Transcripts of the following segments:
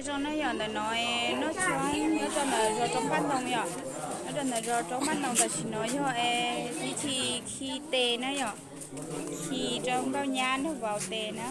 Zoo na yom, ntawm no noj tshoob nyob rau ntawm zos Roob Paj Ntoo yom. Nyob rau ntawm zos Roob Paj Ntoo tam sim no yog es ib txhis khi tes na yom. Khi rau nkauj nyab nrog vauv tes na.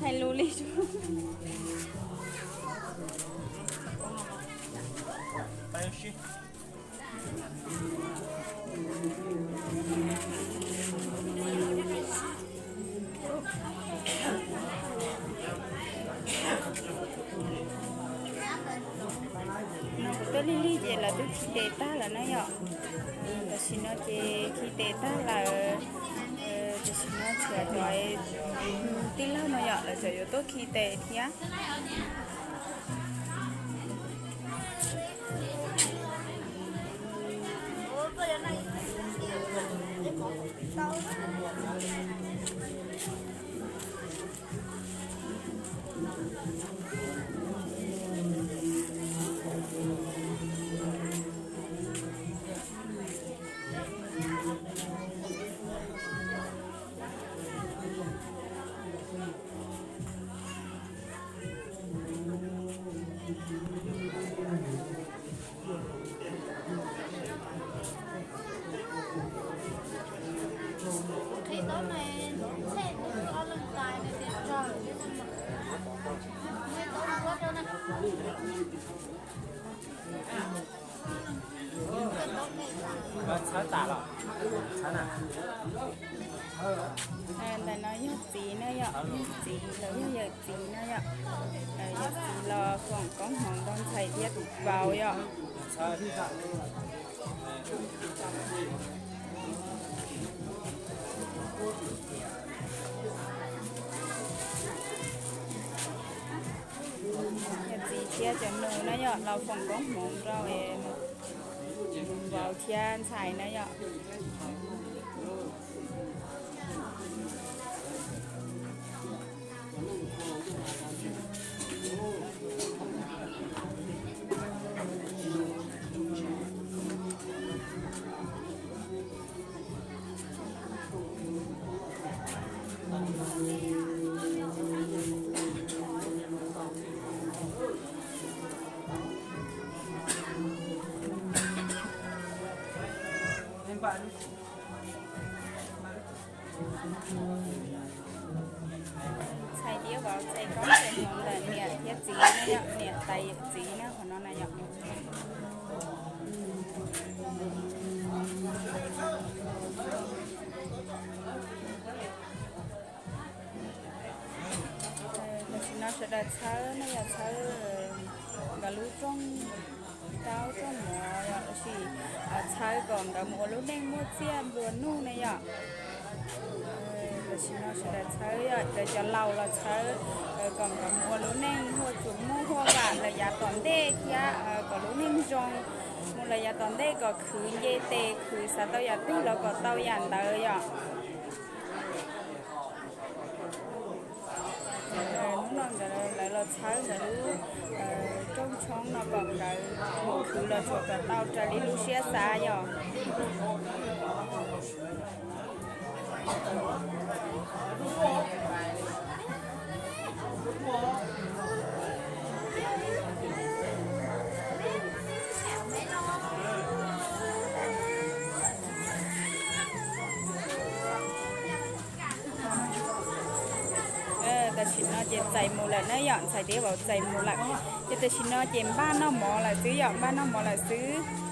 Hais lus li. No kuv tuaj lig lig ces lawv twb khi tes tag lawm na yom. Tam sim no ces khi tes tag lawm. Tam sim no tshuav cov tij laug no yom, lawv tseem yuav tuaj khi tes thiab. Ntawm no yog txiv na yom, txiv los yog yawm txiv na yom. Yawm txiv los foom koob hmoov rau ntxhais thiab tus vauv yom. Yawm txiv thiab cov nus na yom, los foom koob hmoov rau vauv thiab ntxhais na yom. Ntxhais thiab vauv txais koob txais hmoov ntawm niam thiab txiv na yom, niam tais yawm txiv na qhov no na yom. Tam sim no sawv daws txhawb no yog txhawb nkawd lub rooj taub rooj mov los sis txhawb kom nkawd mus ua lub neej muaj txiaj nplua nuj ne yom. Tam sim no sawv daws txhawb yog lawv cov laus los txhawb kom nkawd mus ua lub neej huaj tsuas muaj huaj vam lawm yav tom ntej thiab kom lub neej zoo mus lawm yav tom ntej kom khwv nce tes khwv xav tau yam twg los kom tau yam ntawd yom. Hnub no nkawd lawv los txhawb nkawd lub rooj tshoob no kom nkawd mus khwv los tsuas kom tau raws li lub siab xav yom. Tam sim no ces txais mus lawm na yom, ntxhais thiab vauv txais mus lawm. Ces tam sim no ces npaj noj mov lawm xwb yom, npaj noj mov lawm xwb.